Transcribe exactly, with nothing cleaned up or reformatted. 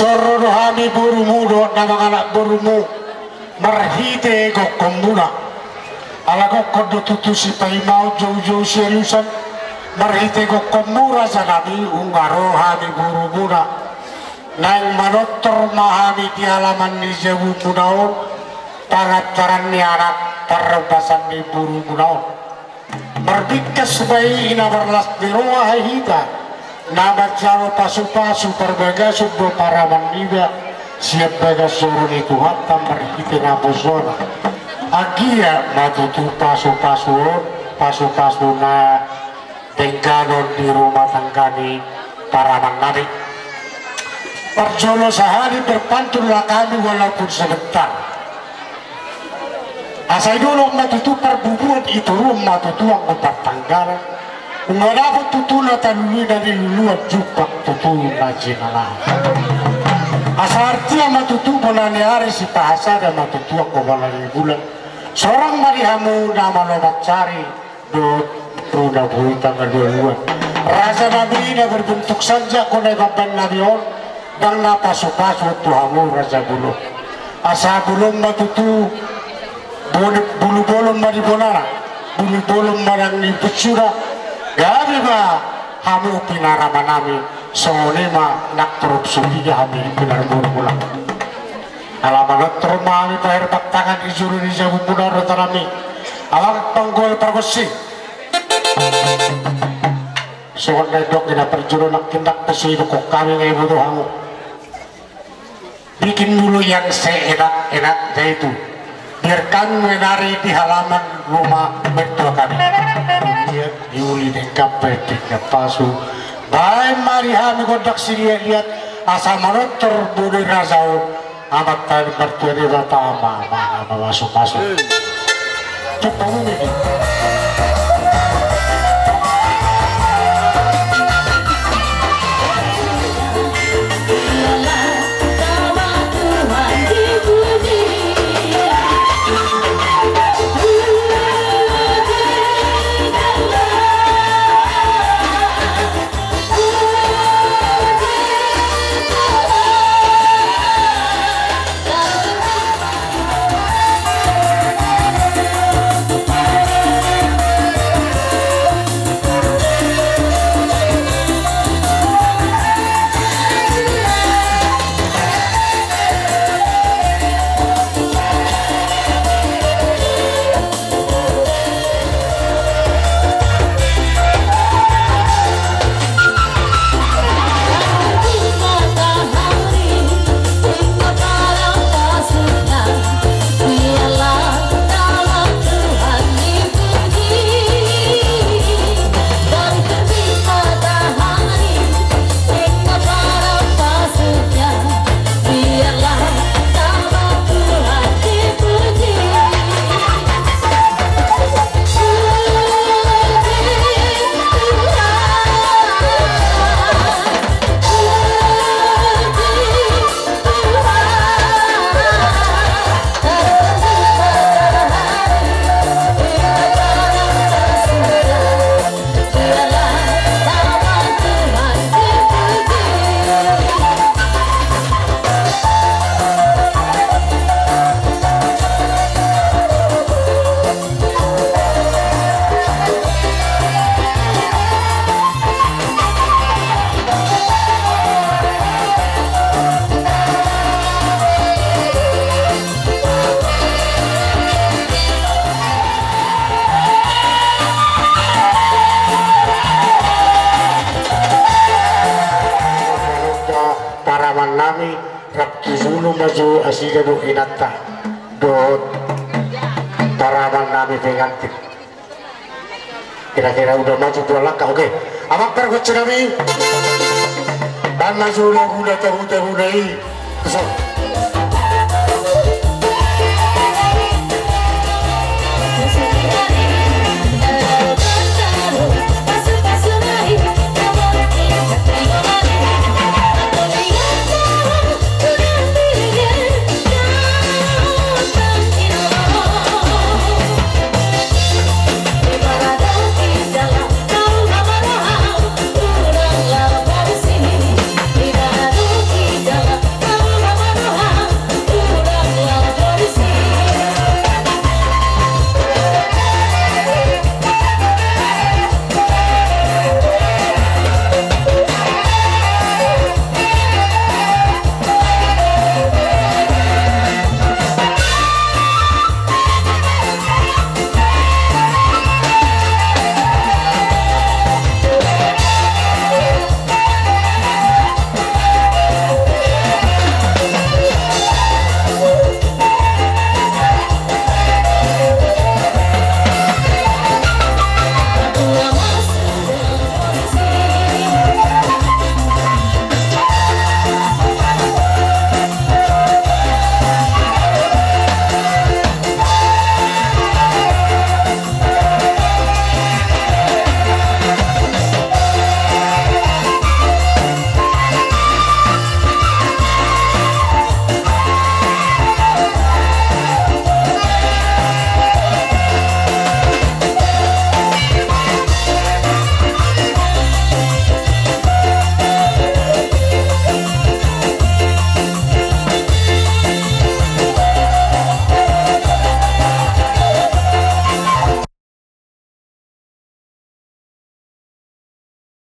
Ro do hami borumu dohot na mangalap borumu marhite gokhonmuna. Ala gokhon do tutu sipaimaon, joujou sialusan, marhite gokhonmu raja nami nunga ro hami borumuna. Naeng manortor ma hami di alaman ni jabumuna on, pangantaran ni anak, parhobasan ni borumuna on. Marbingkas ma i na marlas ni roha hita, na manjalo pasupasu parbagason dohot paraman niba, sian bagas joro ni Tuhanta marhite naposona. Anggiat ma tutu pasupasu on, pasupasu na dengganon di rumah tangga ni paraman nami. Parjolo sahali berpantun lah kami walaupun sebentar. Asa i dolok ma tutu parbubuan, i toruan ma tutu anggo partanggalan. Nunga dapot tutu na talului na niluluan, jumpang tutu na jinalahan. Asa artia ma tutu bona ni ari, sipahasada ma tutu anggo bona ni bulan. Sorang ma di hamu na malo mansari, dohot ro na boi tangalualuan. Raja nami na berbentuk sanja, hona i bamban nami on, ndang na pasupasu tu hamu raja bolon. Asa bolon ma tutu, bulu bolon ma di bonana, bulu bolon ma nang di punsuna. Gabe ma hamu pinaraman nami, songon i ma nang torop suria hami pinarboru bolang. Ala manortor ma hami paher pantangan di jolo ni jabumuna raja nami. Amang panggual pargonsi. Songon na nidok ni na parjolo, nangkin ndang pe so idokkon hami nga iboto hamu. Bikin dulu yang seenak-enaknya itu. Biar kami menari di halaman rumah mertua kami. Liat di uli dengkap pe dengkap pasu. Baen ma di hami gondang siliat-liat, asa manortor boru ni raja on. Amanta martua Debata ma, ma, ma, mamasu-masu. Cepet ini. Paraman nami, rap tu julu ma jo nasida dohot inanta dohot paraman nami pengantin. Kira-kira udah maju dua langkah, oke. Amang pargonsi nami. Baen ma jo lagu na tahu-tahu na i. Kesel.